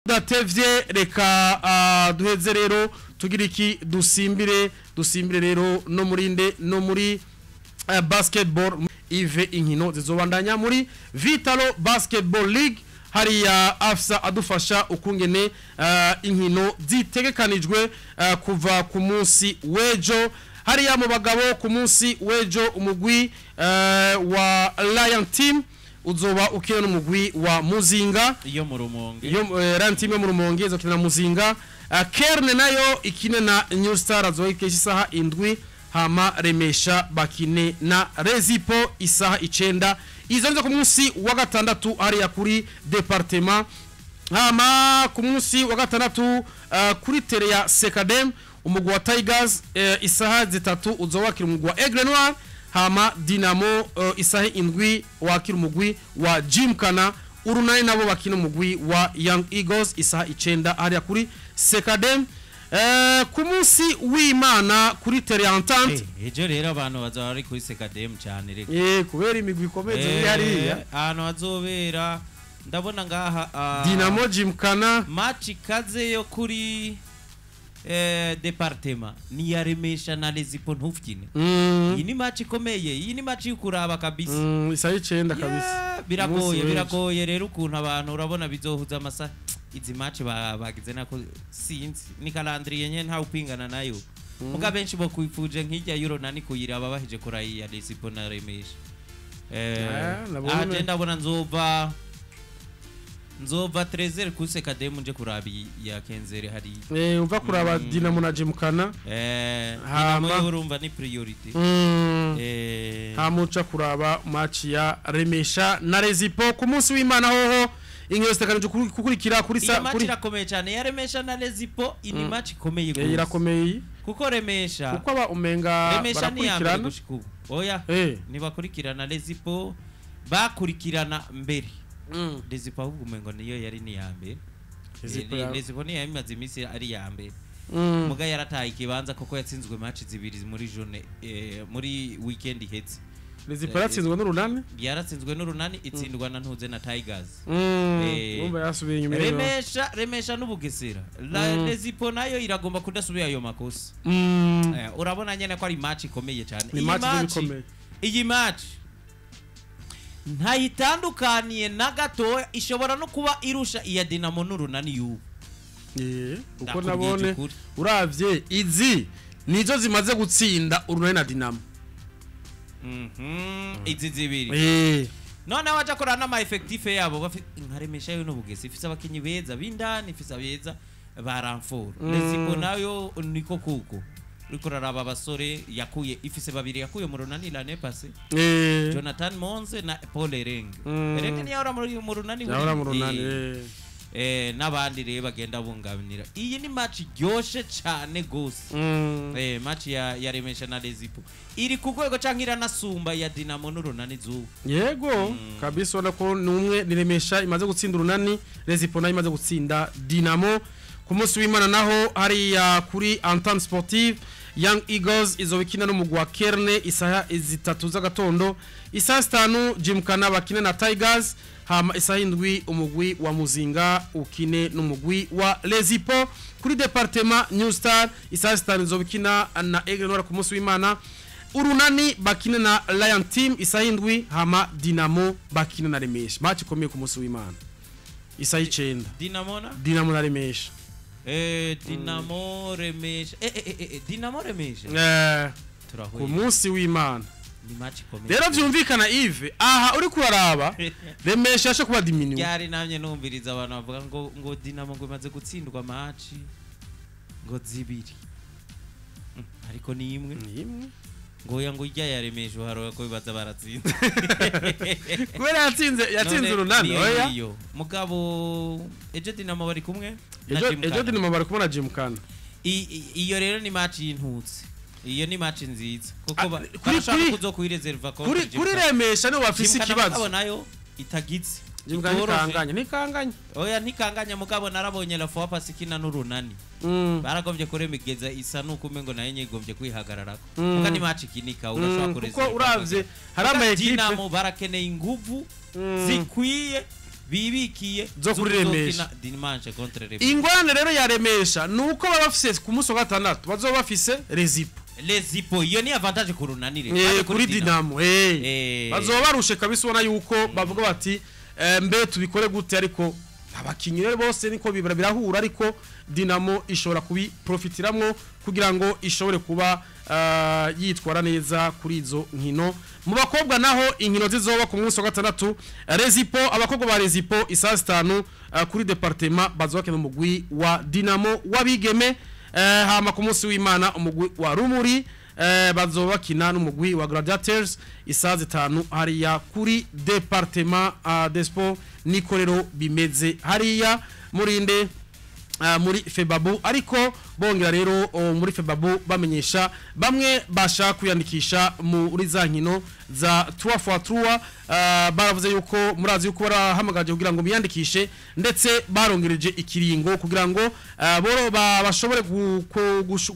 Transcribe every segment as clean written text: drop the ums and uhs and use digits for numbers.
Tudatevye, reka duheze rero tugira iki, dusimbire rero no murinde no muri basketball. Ive, inkino zizobandanya muri Vitalo Basketball League. Hariya Afsa adufasha ukungene inkino zitegekanijwe kuva ku munsi w'ejo. Hariya mu bagabo, ku munsi w'ejo umugwi wa Lion Team uzoba ukina n'umugwi wa Muzinga. Iyo mu Rumonge. Iyo Lion Team yo mu Rumonge izokina na Muzinga. Kerne nayo ikine na New Star, azoikesha isaha 7. Hama Remesha bakine na Rezipo isaha 9. Izo nizo ku munsi wa gatandatu hariya kuri département. Hama ku munsi wa gatandatu kuri terrain ya Sekadem, umugwi wa Tigers isaha 3 uzowakira umugwi wa Aigle Noir. Hama Dinamo isaha 7 wakira umugwi wa Gymkhana. Urunani nabo bakina umugwi wa Young Eagles isaha 9 hariya kuri Sekadem. Ku munsi w'Imana kuri terrain Entente. Ejo rero abantu bazaba bari kuri Sekadem cyane reka. Kubera imigwi ikomeye iri hariya. Ahantu hazobera ndabona ngaha Dinamo, Gymkhana. Match ikaze yo kuri département ni ya Remesha na Lezipo, ntufyine. Iyi ni match ikomeye, iyi ni match y'ukuraba kabisa. Isaha 9 kabisa. Yeah, biragoye. Umunsi w'ejo. Biragoye rero ukuntu abantu urabona bizohuza amasaha. Izi match bagize nako sinzi, ni calendrier nyene, ntawe upingana nayo. Muga benshi bo kwifuje nk'ijya Euro nani kuyiraba bahije kurayiya Lezipo na Remesha. Nabonye. Aha je ndabona nzova 13 kuri Sekademu nje kuraba iyi ya Kenzere hariya. Uva kuraba Dinamo na Gymkhana. Dinamo yo urumva ni priorité. Hama uca kuraba match ya Remesha na Rezipo ku munsi w'Imana. Hoho inkino ziteganijwe gukurikira kuri Iyo sa match kuri irakomeye cyane, ya Remesha na Lezipo. Ini match ikomeye gose. Irakomeye iyi. Kuko Remesha Kuko aba umenga Remesha ni iya mbere barakurikirana. gushika ubu. Oya, ntibakurikirana. Lezipo bakurikirana mbere. Lezipo ahubwo umengo niyo yari ni iya mbere. Lezipo Lezipo niyo yamaze iminsi ari iya mbere. Muga yarataye ikibanza kuko yatsinzwe match zibiri muri journée, muri weekend ihetse. Lezipo yaratsinzwe n'Urunani. Yaratsinzwe n'Urunani, itsindwa na Ntuze na Tigers. Urumva yasubiye inyuma rero. Remesha n'Ubugesera. Lezipo nayo iragomba kudasubira ayo makosa. Urabona nyene ko ari match ikomeye cyane. Ni Iyi match match ikomeye. Iyi match ntayitandukaniye na gatoya, ishobora no kuba irusha iya Dinamo n'Urunani y'ubu. Uko Ndakubwije nabone ukuri. uravye izi nizo zimaze gutsinda Urunani na Dinamo. Izi zibiri. None waja kora n'ama effectif yabo nka Remesha yo n'Ubugesi ifise abakinyi beza b'indani, ifise abeza ba renfort. Lezipo nayo niko, kuko uriko uraraba abasore yakuye, ifise babiri yakuye mu Runani l'année passée, Jonathan Monze na Paul Erenge. Erenge niyo ahora muri mu Runani. Yahora mu Runani. N'abandi rero bagenda bunganira. Iyi ni match iryoshe cyane gose. Match ya Remesha na Lezipo iri ku rwego canke iranasumba ya Dinamo n'Urunani zubu. Yego kabisa, ubona ko numwe ni Remesha imaze gutsinda Urunani, Lezipo nayo imaze gutsinda Dinamo. Ku munsi w'Imana naho hariya kuri Entente Sportive, Young Eagles izoba ikina n'umugwi wa Kerne isaha 3 z'agatondo. Isaha 5 Gymkhana bakine na Tigers. Hama isaha 7 umugwi wa Muzinga ukine n'umugwi wa Lezipo. Kuri département, New Star isaha 5 izoba ikina na Aigle Noir ku munsi w'Imana. Urunani bakine na Lion Team isaha 7. Hama Dinamo bakine na Remesha, match ikomeye ku munsi w'Imana isaha 9. Dinamo na Dinamo na Remesha. Dinamo Remesha, Dinamo Remesha. Ku Turahuye. munsi w'Imana. Ni match ikomeye. Rero vyumvikana, Yves, aha uri kuraraba Remesha yashe kuba diminué. Ryari namye numviriza abantu bavuga ngo Dinamo ngo imaze gutsindwa match ngo zibiri. Ariko ni imwe. Ngo ya ngo ijya yaremeje uharoya ko bibaza baratsinze. Kubera yatsinze None Urunani. niyo Oya. niyo. Mugabo ejo Dinamo bari kumwe na Ejo Gymkhana. ejo Dinamo bari kumwe na Gymkhana. Iyo rero ni match y'intutsi, iyo ni match nziza kuko Ah, barashaka kuzo kuyireserva Kuri Remesha nibo bafise Gymkhana ikibazo. mugabo nayo itagize Gymkhana itoroshe. ntikanganya, ntikanganya. Oya, ntikanganya, mugabo narabonye la fois passée ikina n'Urunani, baragombye kuremigeza isa nuko umengo nayo nyigombye kwihagararako. Muga ni match ikinika, urashobora Kuko kureserva. uravye hari ama Muga équipe Dinamo barakeneye inguvu zikwiye. bibikiye Zo kuri kuzokina Remesha. Dimanche contre Remesha. Ingorane rero ya Remesha nuko baba bafise ku munsi wa gatandatu bazoba bafise Rezipo. Lezipo iyo ni avantage ku Runani rero. Kuri Dinamo bazoba barushe kabisa, ubona yuko bavuga bati mbe tubikore gute, ariko abakinyi rero bose niko bibara birahura, ariko Dinamo ishobora kubiprofitiramwo kugira ngo ishobore kuba yitwara neza kuri izo nkino. Mu bakobwa naho inkino zizoba ku munsi wa gatandatu, Rezipo, abakobwa ba Rezipo isaha 5 kuri département bazokina umugwi wa Dinamo wabigeme. Hama ku munsi w'Imana umugwi wa Rumuri bazoba bakina n'umugwi wa Gladiators isaha 5 hariya kuri département des sports. Niko rero bimeze hariya murinde muri Febabu, ariko bongera rero muri Febabu bamenyesha bamwe bashaka kwiyandikisha muri za nkino za 3x3. Baravuze yuko murazi yuko barahamagaje kugira ngo biyandikishe, ndetse barongereje ikiringo kugira ngo boro bashobore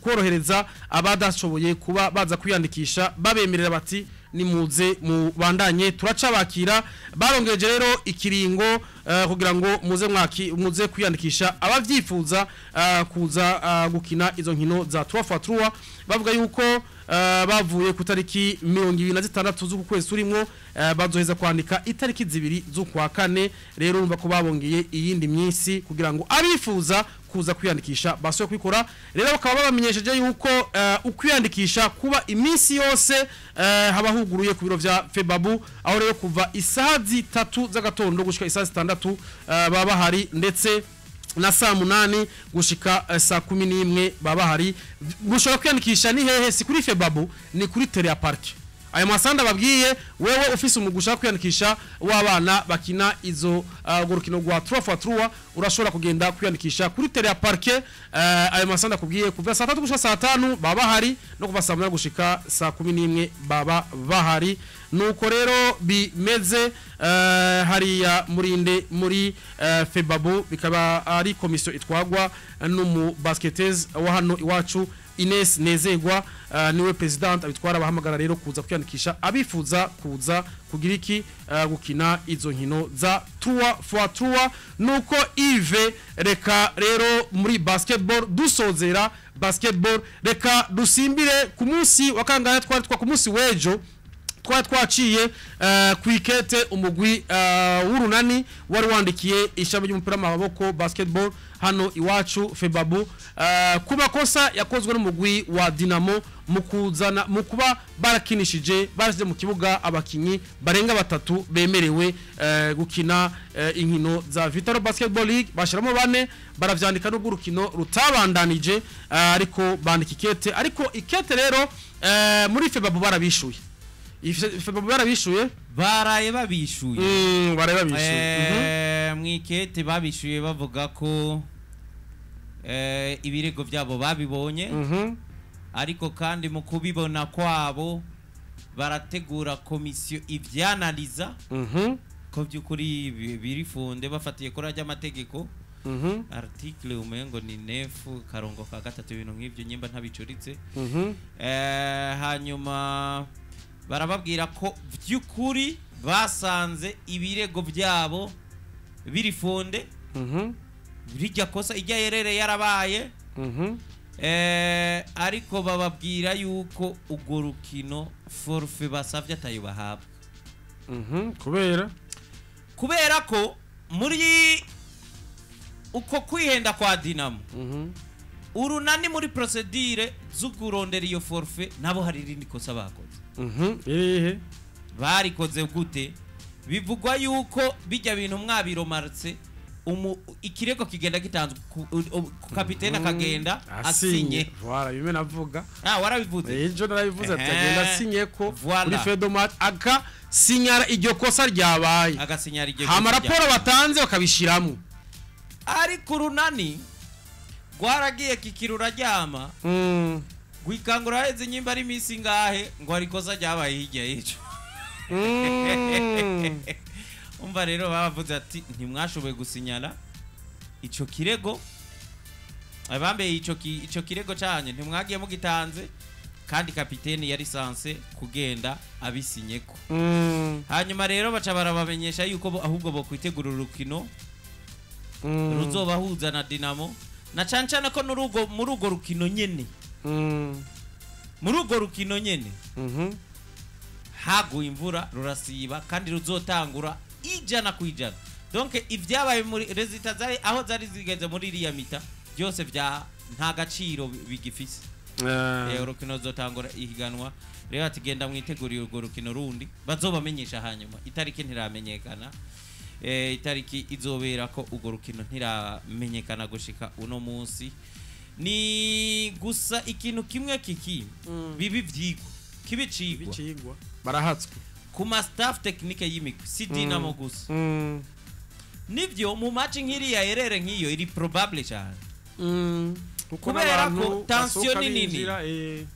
korohereza abadashoboye kuba baza kwiyandikisha, babemerera bati nimuze mubandanye turacabakira. Barongereje rero ikiringo kugira ngo muze mwaki muze kwiyandikisha abavyifuza kuza gukina izo nkino za 3x3. Bavuga yuko bavuye ku tariki 26 z'uku kwezi turimwo, bazoheza kwandika itariki 2 z'ukwa kane. Rero urumva ko babongeye iyindi minsi kugira ngo abifuza kuza kwiyandikisha basubire kubikora. Rero bakaba babamenyesheje yuko ukwiyandikisha kuba iminsi yose haba huguruye ku biro vya Febabu, aho rero kuva isaha 3 z'agatondo gushika isaha 6 baba bahari, ndetse na saa 8 gushika saa 11 baba bahari. Mushobora kwiyandikisha ni hehe? Si kuri Febabu, ni kuri Terea Park. Ayo masanda babwiye, wewe ufise umugwi ushaka kwiyandikisha w'abana bakina izo urwo rukino rwa 3x3, urashobora kugenda kwiyandikisha kuri Terea Park. Ayo masanda akubwiye, kuva saa 3 gushika saa 5 baba bahari, no kuva saa 8 gushika saa 11 baba bahari. Nuko rero bimeze hariya murinde muri Febabu, bikaba ari komisiyo itwagwa n'umu basketteuse wa hano iwacu Ines Nezegwa, niwe president abitwara. Abahamagara rero kuza kwiyandikisha abifuza kuza kugira iki, gukina izo nkino za 3x3. Nuko Yves, reka rero muri basketball dusozera basketball, reka dusimbire ku munsi wa kangahe twari twa ku munsi w'ejo twari twaciye ku ikete umugwi w'Urunani wari wandikiye ishami ry'umupira w'amaboko basketball hano iwacu Febabu, ku makosa yakozwe n'umugwi wa Dinamo mu kuzana, mu kuba barakinishije, barashyize mu kibuga abakinyi barenga batatu bemerewe gukina inkino za Vitalo Basketball League, bashiramo bane. Baravyandika n'ubwo urukino rutabandanije, ariko bandika ikete. Ariko ikete rero muri Febabu barabishuye. Febabu barabishuye. Baraye babishuye. Baraye babishuye. Mwikete babishuye bavuga ko ibirego byabo babibonye, ariko kandi mu kubibona kwabo barategura komisiyo ivyanaliza ko by'ukuri biri fondé bafatiye kuri ajya amategeko, article umengo ni 9 karongo ka 3, ibintu nk'ibyo nyimba ntabicuritse. Hanyuma barababwira ko by'ukuri basanze ibirego byabo biri fondé, rijya kosa ijya yerere yarabaye. Ariko bababwira yuko urwo rukino forfait basavye atayo bahabwa. Kubera? Kubera ko muri uko kwihenda kwa Dinamo, Urunani muri procédure zo kurondera iyo forfait nabo hari irindi kosa bakoze. Irihe? Barikoze gute? Bivugwa yuko bijya bintu mwabiromarutse ikirego kigenda gitanzwe ku kapitene akagenda asinye. Voilà, bimwe navuga. Ah, warabivuze. Ejo narabivuze ati agenda asinye ko Voilà. kuri fedomat aka sinyara iryo kosa ryabaye, agasinyara iryo hama kosa raporo batanze bakabishiramo. Ariko Urunani rwaragiye kikira uraryama, gwikangura haheze nyimba ari iminsi ngahe ngo hari ikosa ryabaye hirya y'ejo. Umva rero bavuze ati ntimwashoboye gusinyara ico kirego, abambe ico kirego canyu ntimwagiye mugitanze. Kandi kapiteni yari sanse kugenda abisinyeko. Hanyuma rero baca barabamenyesha yuko ahubwo bo kwitegura urukino ruzobahuza na Dinamo, na cane cane ko nurugo muri urwo rukino nyene, muri urwo rukino nyene haguye imvura rurasiba, kandi ruzotangura 100%. Donc ivyabaye muri résultats zari aho zari zigeze muri iriya mi-temps byose vya nta gaciro bigifise. Urukino ruzotangura ihiganwa rero, ati genda mwiteguriye urwo rukino rundi bazobamenyesha hanyuma, itariki ntiramenyekana. Itariki izobera ko urwo rukino ntiramenyekana gushika uno munsi. Ni gusa ikintu kimwe kiki bibi vyigwa kibicigwa Bicigwa, barahatswe. Ku ma staff technique y'imigwi, si Dinamo gusa. Nivyo, mu match nk'iriya erere nk'iyo iri probable cyane. Kuko Kubera n'abantu ko tension basohoka ni nini. binjira,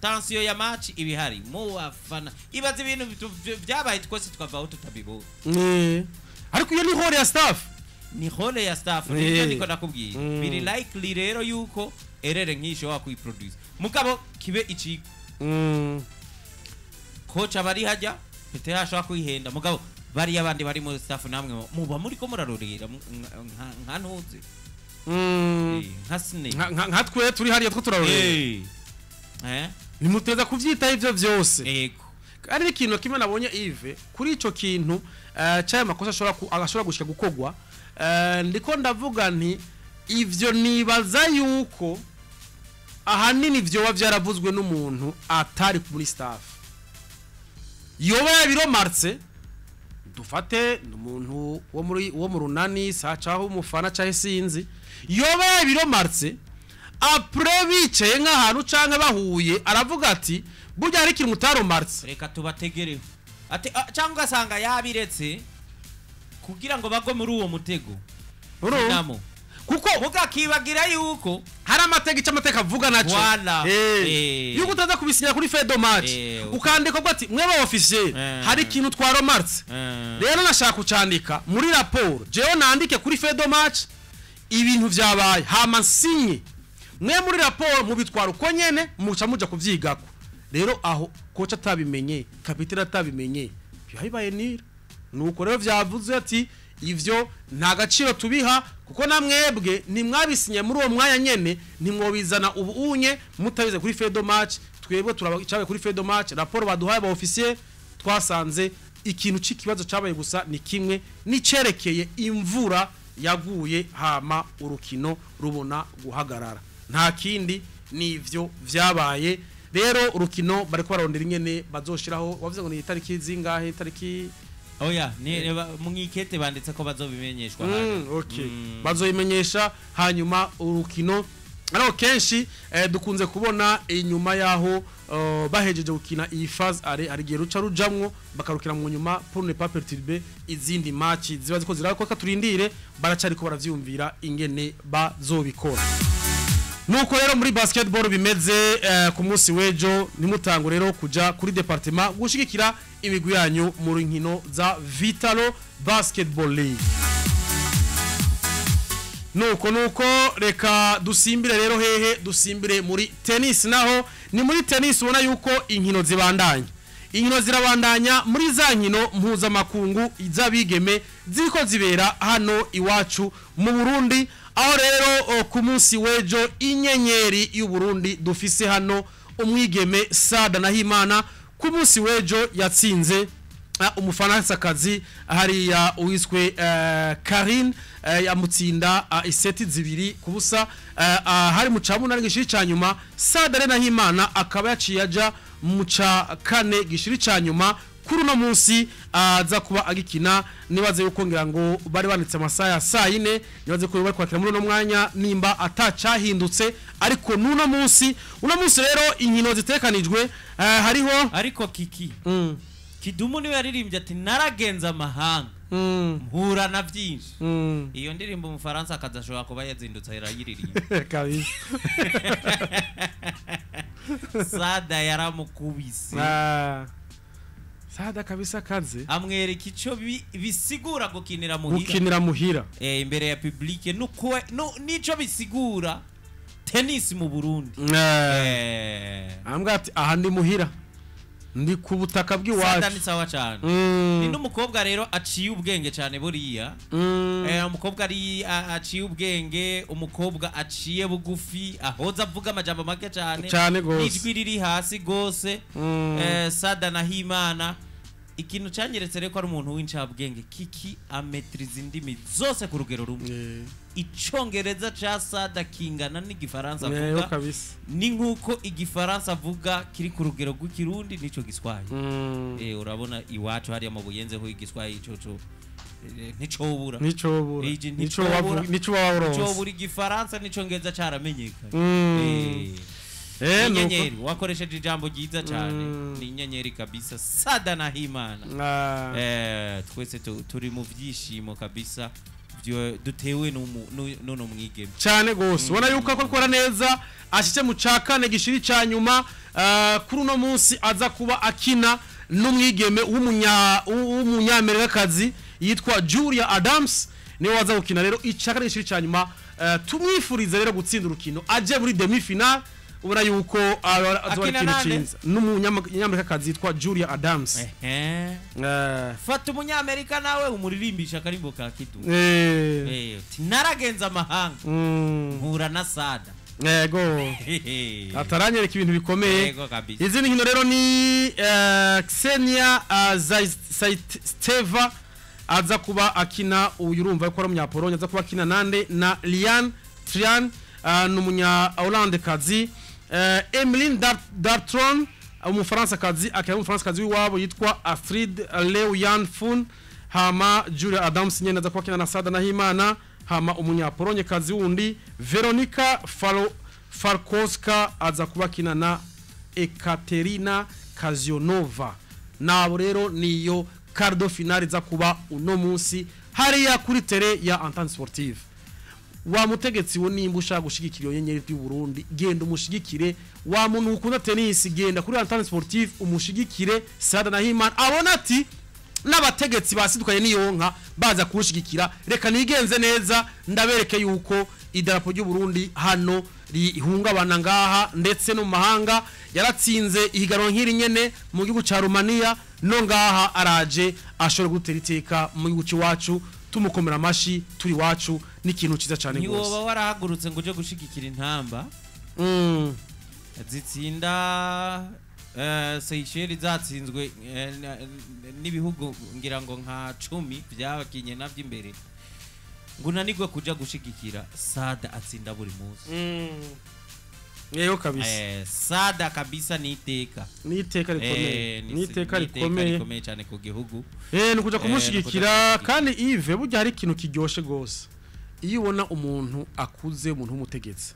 Tension ya match iba ihari mu bafana. Ibaze ibintu byabaye twese twavaho tutabibona. Ariko iyo ni rôle ya staff. Ni rôle ya staff, nivyo niko nakubwiye. Biri likely rero yuko erere nk'iyi ishobora kuyiproduce, mugabo kibe icigwa. Coach aba ari hajya pete ashobora kwihenda, mugabo bariya abandi bari muri staff namwe muba muri ko murarorera nka ntuzi. Nka sine. Nka twe turi hariya two turarorera. Nimuteza kuvyitaho ivyo vyose. Ego. Kandi n'ikintu kimwe nabonye, Yves, kuri ico kintu c'aya makosa ashobora ashobora gushika gukogwa, ndiko ndavuga nti ivyo nibaza yuko ahanini vyoba vyaravuzwe n'umuntu atari muri staff, yoba yabiromartse. Dufate n'umuntu wo muri wo mu runani sa caho umufana cahe, sinzi, yoba yabiromartse après bicaye nk'ahantu canke bahuye, aravuga ati burya hari ikintu mutaromartse. Reka tubategereho ati ah, cyangwa ugasanga yabiretse kugira ngo bagwe muri uwo mutego. Urumva? Dinamo. Kuko mugakibagira yuko hari amateka, icyo amateka avuga naco. Voilà. Yuko utaza kubisinya kuri fin de match, ukandika uvuga ati mweba officier, hari ikintu twaromartse, rero nashaka kucandika muri raporo, jewe nandike kuri fin de match ibintu vyabaye, hama nsinye, mwe muri raporo mubitwara uko nyene, muca muja kuvyigako. Rero aho coach atabimenye, kapitene atabimenye, biba bibaye nira. Nuko rero vyavuze ati ivyo nta gaciro tubiha, kuko namwebwe ntimwabisinye muri uwo mwanya nyene, ntimwobizana ubu unye mutabize kuri fin de match. Twebwe turaba kuri fin de match raporo baduhaye ba officier, twasanze ikintu c'ikibazo cabaye gusa ni kimwe, nicerekeye imvura yaguye hama urukino rubona guhagarara, nta kindi, nivyo vyabaye. Rero urukino bariko bararondera ingene bazoshiraho. Wavuze ngo ni itariki zingahe? Itariki? Oya, ni mwikete banditse ko bazobimenyeshwa hanyuma. Okay. Bazobimenyesha hanyuma urukino. Ariko kenshi dukunze kubona inyuma yaho bahejeje gukina iyi phase aller, hari igihe ruca rujamwo bakarukira mu nyuma pour ne pas perturber izindi match ziba ziko zirako. Turindire, baracariko baravyumvira ingene bazobikora. Nuko rero muri basketball bimeze ku munsi w'ejo, nimutango rero kuja kuri département gushigikira imigwi yanyu mu nkino za Vitalo Basketball League. Nuko reka dusimbire rero hehe? Dusimbire muri tennis. Naho ni muri tennis, ubona yuko inkino zibandanya, inkino zirabandanya muri za nkino mpuzamakungu z'abigeme ziriko zibera hano iwacu mu Burundi, aho rero ku munsi w'ejo inyenyeri y'u Burundi dufise hano, umwigeme Sada Nahimana, ku munsi w'ejo yatsinze umufaransakazi hariya uwiswe Karine, yamutsinda iseti 2-0, hari mu ca 8 gishiri ca nyuma. Sada Nahimana akaba yaciye aja mu ca kane gishiri ca nyuma kuri uno munsi, aza kuba agikina. Nibaze yuko ngira ngo bari banditse amasaha ya saa 4, nibaze ko bari kwakira muri uno mwanya nimba atacahindutse. Ariko n'uno munsi, uno munsi rero inkino zitekanijwe hariho Ariko kiki Kidumu niwe yaririmbye ati naragenze amahanga mpura na byinshi. Iyo ndirimbo umufaransa akazashobora kuba yazindutse arayiririmba. Kabisa. Sada yaramukubise. Sada kabisa kaze. Amwereka icyo bisigura gukinira muhira. Gukinira muhira. Imbere ya public nuko nico bisigura. Tennis mu Burundi. Ambwa ati aha ndi muhira, ndi ku butaka Sada bw'iwacu. Ni sawa cyane. Ni n'umukobwa rero aciye ubwenge cyane buriya. Umukobwa ari aciye ubwenge, umukobwa aciye bugufi, ahoza avuga amajambo make cyane. Cyane gose. Ijwi riri hasi gose. Sada Nahimana, ikintu cyanyeretse rero ko ari umuntu w'incabwenge, kiki ametriza indimi zose ku rugero rumwe. Icongereza ca Sada kingana n'igifaransa Yego avuga. Kabisa. Ni nk'uko igifaransa avuga kiri ku rugero rw'ikirundi n'ico giswahili. Urabona iwacu hariya mu Buyenze ho igiswahili coco nticobura. Nicobura. Iji nico nticobura. Nico waburonse. Nicobura, igifaransa n'icongereza caramenyekanye. Ni Nuko inyenyeri, wakoresheje ijambo ryiza cyane. Ni inyenyeri kabisa, Sada Nahimana. Twese turi mu byishimo kabisa dutewe n'uno mwigeme. Cyane gose, ubona yuko akora neza, ashitse mu ca kane gishiri ca nyuma. Kuri uno munsi aza kuba akina n'umwigeme w'umunyamerikakazi yitwa Julia Adams, niwe waza gukina rero ica kane gishiri ca nyuma. Tumwifurize rero gutsinda urukino aje muri demi finale. Ubona yuko azoba ari Akina ikintu nande? ciza n'umunyamerikakazi yitwa Julia Adams. Fata umunyamerika nawe umuririmbisha akarimbo ka Kidu. Uti naragenze amahanga, mpura na Sada. Yego. Ataranyereka ibintu bikomeye. Yego kabisa. Izindi nkino rero ni Xenia Zaitsteva aza kuba akina, uyu urumva ko ari umunyapolonye, aza kuba akina nande? Na Lian Trian, ni umunya Hollande kazi. Emeline Dartron umufaransa kazi, akaba umufaransa kazi w'iwabo yitwa Astrid Leuyan Fun. Hama Julia Adams nyene aza kuba akina na Sada Nahimana. Hama umunyapolonye kazi wundi Veronica Falo Farkoska aza kuba akina na Ekaterina Kazionova. Nabo rero niyo quart de finale iza kuba uno munsi hariya kuri terrain ya Entente Sportive. Wa mutegetsi wo, nimba ushaka gushigikira iyo nyenyeri y'u Burundi, genda umushigikire. Wa muntu ukunda tennis, genda kuri Entente Sportive umushigikire Sada Nahimana. Abona ati n'abategetsi basidukanye n'iyo nka baza kuwushigikira, reka nigenze neza ndabereke yuko idarapo ry'u Burundi hano rihungabana ngaha ndetse no mu mahanga. Yaratsinze ihiganwa nk'iri nyene mu gihugu ca Romania, no ngaha araje ashobora gutera iteka mu gihugu c'iwacu, tumukomera amashi turi iwacu, n'ikintu ciza cane Ntiwoba gose. warahagurutse ngo uje gushigikira intamba zitsinda Seychelles zatsinzwe n'ibihugu ngira ngo nka 10 byabakinye navyo imbere, ngo unanirwe kuja gushigikira Sada atsinda buri munsi. Yego kabisa. Sada kabisa ni iteka. Ni iteka rikomeye. Ni iteka rikomeye. Rikomeye cyane ku gihugu. Ni ukuja Ni kumushigikira. ukuja. Kandi Yves, burya hari ikintu kiryoshe gose iyo ubona umuntu akuze, umuntu w'umutegetsi,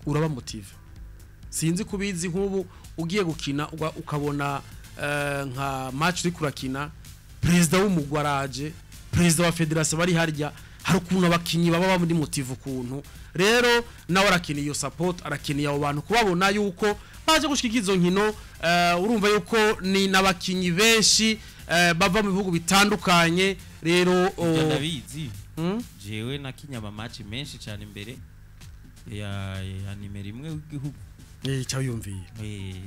uraba motivé. Sinzi kubizi, nk'ubu ugiye gukina ukabona nka match uri kurakina, perezida w'umugwi araje, perezida wa fédération bari harya, hari ukuntu abakinyi baba bari motivé. Ukuntu rero nawe arakeneye iyo support, arakeneye abo bantu kubabona yuko baje gushigikira izo nkino. Urumva yuko ni n'abakinyi benshi bava mu bihugu bitandukanye rero. Ibyo ndabizi. Jewe nakinye ama match menshi cyane imbere ya nimero 1 w'igihugu. Cyayumviye.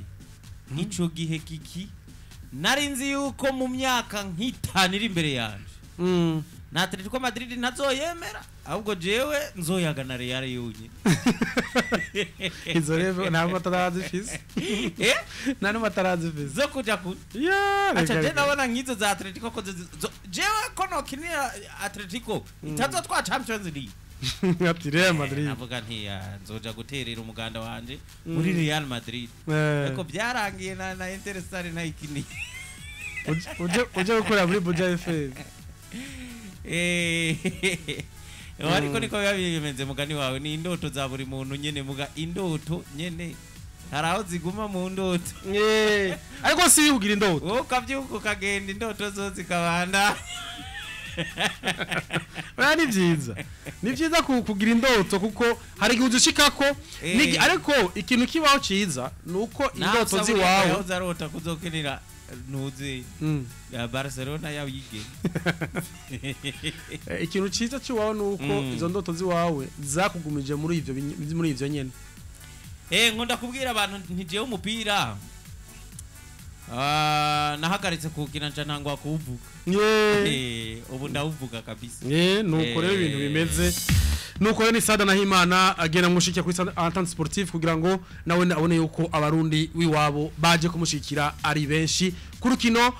Nk'ico gihe kiki nari nzi yuko mu myaka nk'itanu iri imbere yanje na Atletico Madrid ntazoyemera, ahubwo jewe nzoyaga na Real yonyine. Izo rero ntabwo atarazifise. Nta n'umwe atarazifise. Zo kuja ku Ya, aca reka je reka. nabona nk'izo za Atletico ko jewe ko nokinira Atletico itazotwa Champions League. Ati Real Madrid. Navuga nti ah, nzoja guterera umuganda wanje muri Real Madrid. Ariko byarangiye na Interstar ntayikiniye. Uje gukorera muri Buja FM. Ariko niko biba bimeze, mugani wawe ni indoto za buri muntu nyene, muga indoto nyene hari aho ziguma mu ndoto. Ariko si kugira indoto. Wowe ukabyuka ukagenda, indoto zo zikabanda. Oya, ni byiza, ni byiza kugira indoto kuko hari igihe uzushikako. Ariko ikintu kibaho ciza ni uko indoto ziwawe yahoze arota kuzokinira ntuzi ya Barcelona yabige. Ikintu ciza ciwawe ni uko izo ndoto ziwawe zakugumije muri ivyo nyene. Nkunda kubwira abantu ntijewe umupira nahagaritse kuwukina nca ntangwa kuwuvuga. Ubu ndawuvuga kabisa. Nuko rero ibintu bimeze nuko rero ni Sada Nahimana agenda mushikira kuri Entente Sportive kugira ngo nawe abone yuko abarundi wiwabo baje kumushikira ari benshi ku rukino.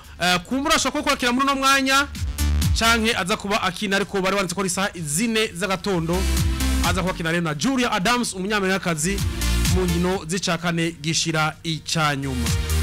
Kumbura ashobora kuba akina muri uno mwanya canke aza kuba akina, ariko bari banditse ko ari isaha 4 z'agatondo aza kuba akina rero na Julia Adams, umunyamerikakazi, mu nkino z'icakane gishira icanyuma.